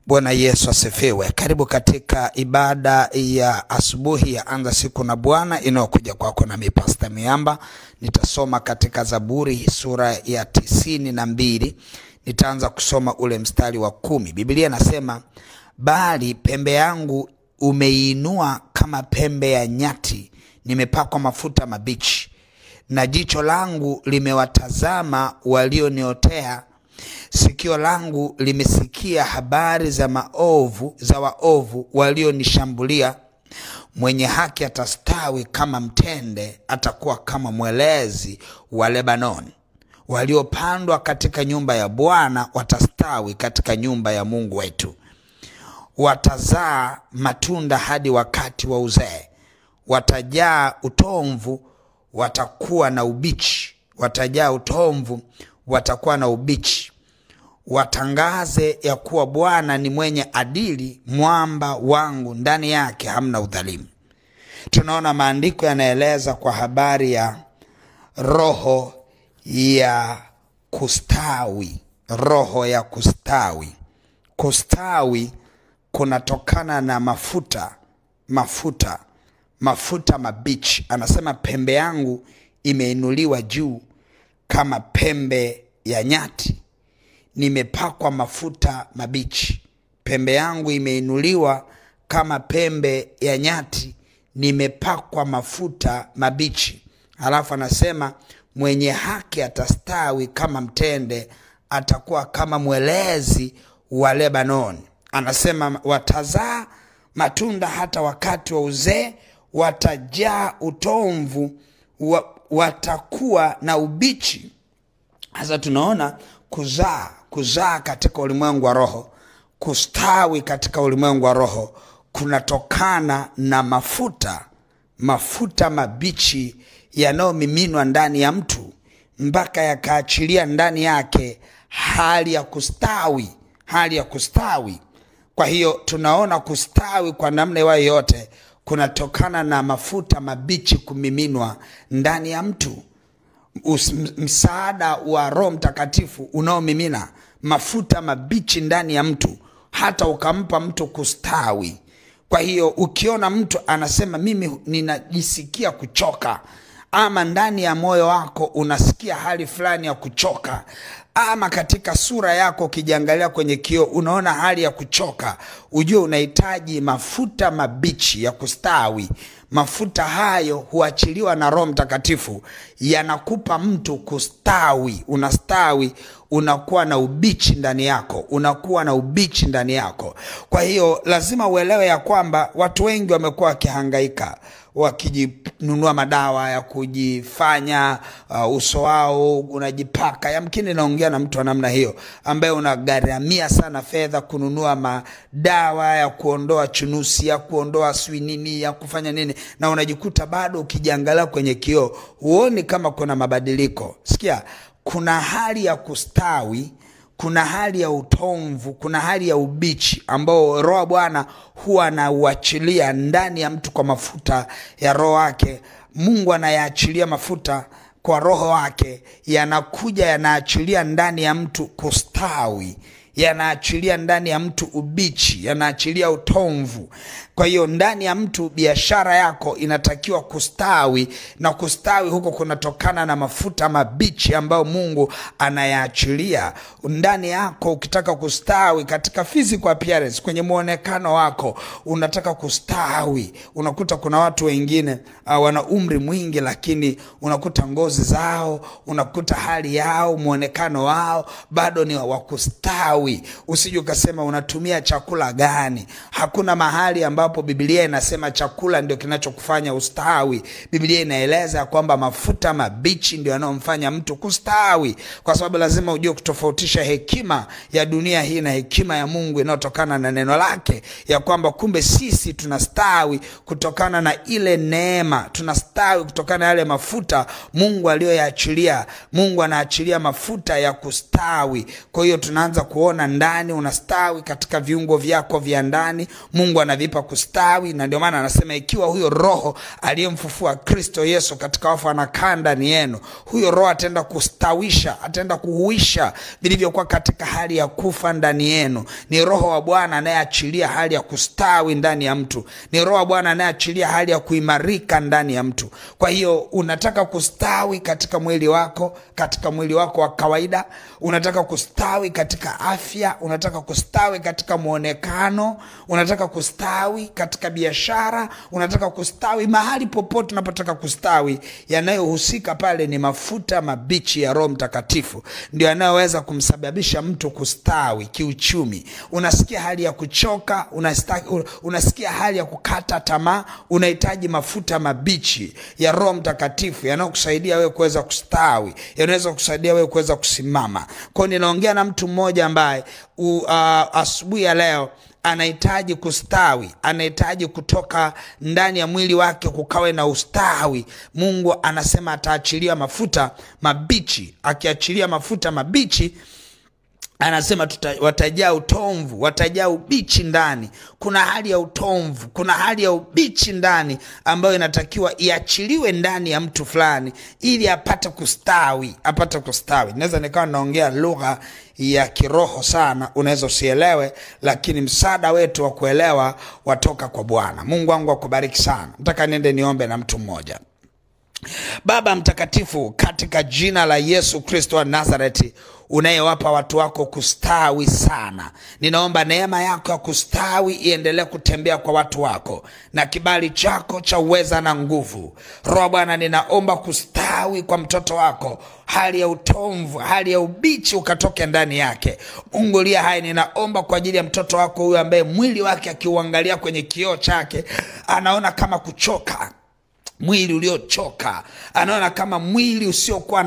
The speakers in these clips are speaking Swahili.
Bwana Yesu asifiwe. Karibu katika ibada ya asubuhi ya Anza Siku na Bwana inayokuja kwako na mimi Pastor Miamba. Nitasoma katika Zaburi sura ya 92. Nitaanza kusoma ule mstari wa 10. Biblia inasema, bali pembe yangu umeinua kama pembe ya nyati, nimepakwa mafuta mabichi, na jicho langu limewatazama walioniotea, sikio langu limesikia habari za maovu, za waovu walionishambulia. Mwenye haki atastawi kama mtende, atakuwa kama mwelezi wa Lebanon. Waliopandwa katika nyumba ya Bwana watastawi katika nyumba ya Mungu wetu. Watazaa matunda hadi wakati wa uzee, watajaa utomvu, watakuwa na ubichi. Watajaa utomvu, watakuwa na ubichi. Watangaze ya kuwa Bwana ni mwenye adili, mwamba wangu, ndani yake hamna udhalimu. Tunaona maandiko yanaeleza kwa habari ya roho ya kustawi. Roho ya kustawi. Kustawi kunatokana na mafuta, mafuta, mafuta mabichi. Anasema pembe yangu imeinuliwa juu kama pembe ya nyati, nimepakwa mafuta mabichi. Pembe yangu imeinuliwa kama pembe ya nyati, nimepakwa mafuta mabichi. Halafu anasema mwenye haki atastawi kama mtende, atakuwa kama mwelezi wa Lebanon. Anasema watazaa matunda hata wakati wa uzee, watajaa utomvu, watakuwa na ubichi. Sasa tunaona kuzaa, kuzaa katika ulimwengu wa roho, kustawi katika ulimwengu wa roho kunatokana na mafuta, mafuta mabichi yanayomiminwa ndani ya mtu mpaka yakaachilia ndani yake hali ya kustawi, hali ya kustawi. Kwa hiyo tunaona kustawi kwa namna yoyote kunatokana na mafuta mabichi kumiminwa ndani ya mtu. Msaada wa Roho Mtakatifu unaomimina mafuta mabichi ndani ya mtu hata ukampa mtu kustawi. Kwa hiyo ukiona mtu anasema mimi ninajisikia kuchoka, ama ndani ya moyo wako unasikia hali fulani ya kuchoka, ama katika sura yako ukijiangalia kwenye kioo unaona hali ya kuchoka, ujue unahitaji mafuta mabichi ya kustawi. Mafuta hayo huachiliwa na Roho Mtakatifu, yanakupa mtu kustawi. Unastawi, unakuwa na ubichi ndani yako, unakuwa na ubichi ndani yako. Kwa hiyo lazima uelewe ya kwamba watu wengi wamekuwa wakihangaika, wakijinunua madawa ya kujifanya uso wao unajipaka. Yamkini naongea na mtu wa namna hiyo ambaye unagharamia sana fedha kununua madawa ya kuondoa chunusi, ya kuondoa swinini, ya kufanya nini, na unajikuta bado ukijiangalia kwenye kioo huoni kama kuna mabadiliko. Sikia, kuna hali ya kustawi, kuna hali ya utomvu, kuna hali ya ubichi ambao Roho Bwana huwa anauachilia ndani ya mtu kwa mafuta ya Roho wake. Mungu anayaachilia mafuta kwa Roho wake, yanakuja yanaachilia ndani ya mtu kustawi, yanaachilia ndani ya mtu ubichi, yanaachilia utomvu. Kwa hiyo ndani ya mtu biashara yako inatakiwa kustawi, na kustawi huko kunatokana na mafuta mabichi ambayo Mungu anayaachilia ndani yako. Ukitaka kustawi katika physical appearance, kwenye muonekano wako unataka kustawi. Unakuta kuna watu wengine wana umri mwingi, lakini unakuta ngozi zao, unakuta hali yao, muonekano wao bado ni wa kustawi. Usije ukasema unatumia chakula gani. Hakuna mahali ambapo Biblia inasema chakula ndio kinachokufanya ustawi. Biblia inaeleza kwamba mafuta mabichi ndio yanayomfanya mtu kustawi, kwa sababu lazima ujue kutofautisha hekima ya dunia hii na hekima ya Mungu inayotokana na neno lake, ya kwamba kumbe sisi tunastawi kutokana na ile neema, tunastawi kutokana na yale mafuta Mungu aliyoyaachilia. Mungu anaachilia mafuta ya kustawi. Kwa hiyo tunaanza kuona kuona ndani, unastawi katika viungo vyako vya ndani. Mungu anavipa kustawi, na ndio maana anasema ikiwa huyo Roho aliyemfufua Kristo Yesu katika wafu anakaa ndani yenu, huyo Roho ataenda kustawisha, ataenda kuhuisha vilivyokuwa katika hali ya kufa ndani yenu. Ni Roho wa Bwana anayeachilia hali ya kustawi ndani ya mtu. Ni Roho wa Bwana anayeachilia hali ya kuimarika ndani ya mtu. Kwa hiyo unataka kustawi katika mwili wako, katika mwili wako wa kawaida, unataka kustawi katika afya, unataka kustawi katika muonekano, unataka kustawi katika biashara, unataka kustawi mahali popote unapotaka kustawi, yanayohusika pale ni mafuta mabichi ya Roho Mtakatifu. Ndio yanayoweza kumsababisha mtu kustawi kiuchumi. Unasikia hali ya kuchoka, unasikia hali ya kukata tamaa, unahitaji mafuta mabichi ya Roho Mtakatifu yanayokusaidia wewe kuweza kustawi, yanaweza kukusaidia wewe kuweza kusimama. Kwa hiyo ninaongea na mtu mmoja ambaye asubuhi ya leo anahitaji kustawi, anahitaji kutoka ndani ya mwili wake kukawe na ustawi. Mungu anasema ataachilia mafuta mabichi. Akiachilia mafuta mabichi, anasema watajaa utomvu, watajaa ubichi ndani. Kuna hali ya utomvu, kuna hali ya ubichi ndani ambayo inatakiwa iachiliwe ndani ya mtu fulani ili apate kustawi, apate kustawi. Naweza nikawa naongea lugha ya kiroho sana, unaweza usielewe, lakini msaada wetu wa kuelewa watoka kwa Bwana. Mungu wangu akubariki sana. Nataka niende niombe na mtu mmoja. Baba mtakatifu, katika jina la Yesu Kristo wa Nazareti, unayewapa watu wako kustawi sana, ninaomba neema yako ya kustawi iendelee kutembea kwa watu wako na kibali chako cha uweza na nguvu. Roho Bwana, ninaomba kustawi kwa mtoto wako, hali ya utomvu, hali ya ubichi ukatoke ndani yake. Mungu aliye hai, ninaomba kwa ajili ya mtoto wako huyu ambaye mwili wake akiuangalia kwenye kioo chake anaona kama kuchoka, mwili uliochoka, anaona kama mwili usiokuwa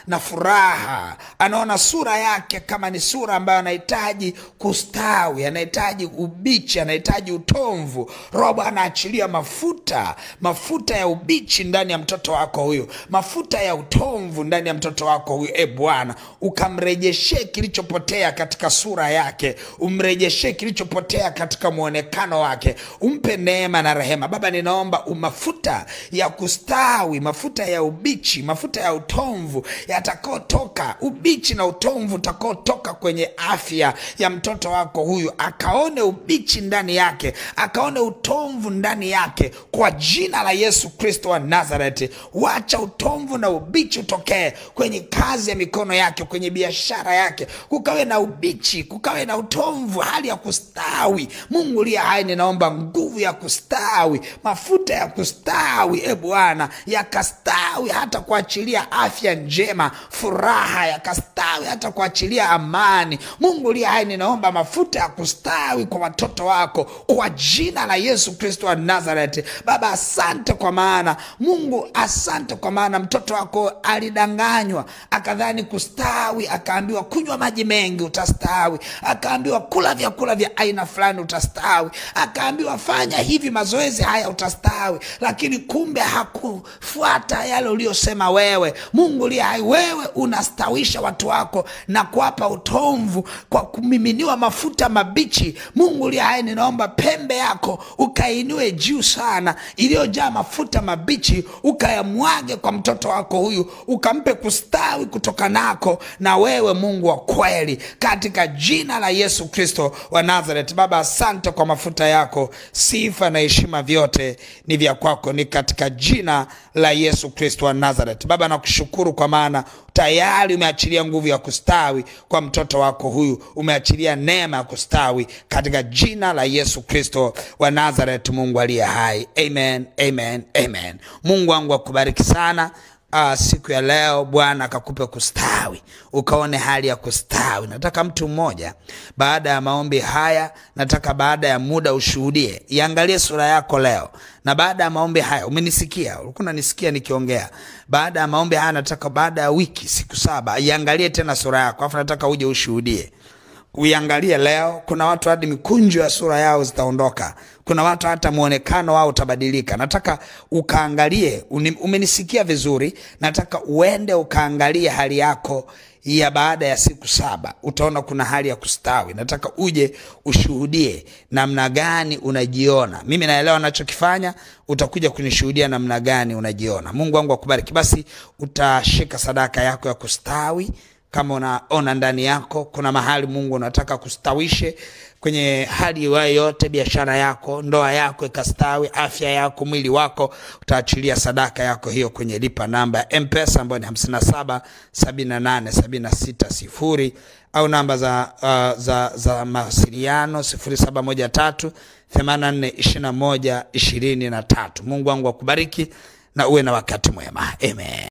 na furaha, anaona sura yake kama ni sura ambayo anahitaji kustawi, anahitaji ubichi, anahitaji utomvu. Roho Bwana, achilia mafuta, mafuta ya ubichi ndani ya mtoto wako huyu, mafuta ya utomvu ndani ya mtoto wako huyu. E Bwana, ukamrejeshe kilichopotea katika sura yake, umrejeshe kilichopotea katika muonekano wake, umpe neema na rehema. Baba, ninaomba mafuta ya kustawi, mafuta ya ubichi, mafuta ya utomvu yatakayotoka, ubichi na utomvu utakaotoka kwenye afya ya mtoto wako huyu, akaone ubichi ndani yake, akaone utomvu ndani yake, kwa jina la Yesu Kristo wa Nazareti. Wacha utomvu na ubichi utokee kwenye kazi ya mikono yake, kwenye biashara yake, kukawe na ubichi, kukawe na utomvu, hali ya kustawi. Mungu aliye hai, ninaomba nguvu ya kustawi, mafuta ya kustawi, e Bwana, yakastawi hata kuachilia afya njema, furaha, yakastawi hata kuachilia amani. Mungu aliye hai, ninaomba mafuta ya kustawi kwa watoto wako kwa jina la Yesu Kristo wa Nazareti. Baba, asante kwa maana Mungu, asante kwa maana mtoto wako alidanganywa, akadhani kustawi, akaambiwa kunywa maji mengi utastawi, akaambiwa kula vyakula vya aina fulani utastawi, akaambiwa fanya hivi mazoezi haya utastawi, lakini kumbe hakufuata yale uliyosema wewe. Mungu aliye hai, wewe unastawisha watu wako na kuwapa utomvu kwa kumiminiwa mafuta mabichi. Mungu aliye hai, ninaomba pembe yako ukainue juu sana, iliyojaa mafuta mabichi, ukayamwage kwa mtoto wako huyu, ukampe kustawi kutoka nako na wewe Mungu wa kweli, katika jina la Yesu Kristo wa Nazareth. Baba, asante kwa mafuta yako, sifa na heshima vyote ni vya kwako, ni katika jina la Yesu Kristo wa Nazareth. Baba, nakushukuru kwa maana tayari umeachilia nguvu ya kustawi kwa mtoto wako huyu, umeachilia neema ya kustawi katika jina la Yesu Kristo wa Nazareth, Mungu aliye hai. Amen, amen, amen. Mungu wangu akubariki sana. Siku ya leo Bwana akakupe kustawi, ukaone hali ya kustawi. Nataka mtu mmoja baada ya maombi haya, nataka baada ya muda ushuhudie, iangalie sura yako leo. Na baada ya maombi haya, umenisikia, ulikuwa unanisikia nikiongea. Baada ya maombi haya, nataka baada ya wiki siku 7 iangalie tena sura yako, afu nataka uje ushuhudie. Uiangalie leo. Kuna watu hadi mikunjo ya sura yao zitaondoka. Kuna watu hata muonekano wao utabadilika. Nataka ukaangalie, umenisikia vizuri, nataka uende ukaangalie hali yako ya baada ya siku 7 utaona kuna hali ya kustawi. Nataka uje ushuhudie namna gani unajiona. Mimi naelewa ninachokifanya, utakuja kunishuhudia namna gani unajiona. Mungu wangu akubariki. Basi utashika sadaka yako ya kustawi. Kama unaona ndani yako kuna mahali Mungu anataka kustawishe kwenye hali yoyote, biashara yako, ndoa yako ikastawi, afya yako, mwili wako, utaachilia sadaka yako hiyo kwenye lipa namba ya M-Pesa ambayo ni 57 78 76 0, au namba za mawasiliano 0713 84 21 23. Mungu wangu akubariki na uwe na wakati mwema. Amen.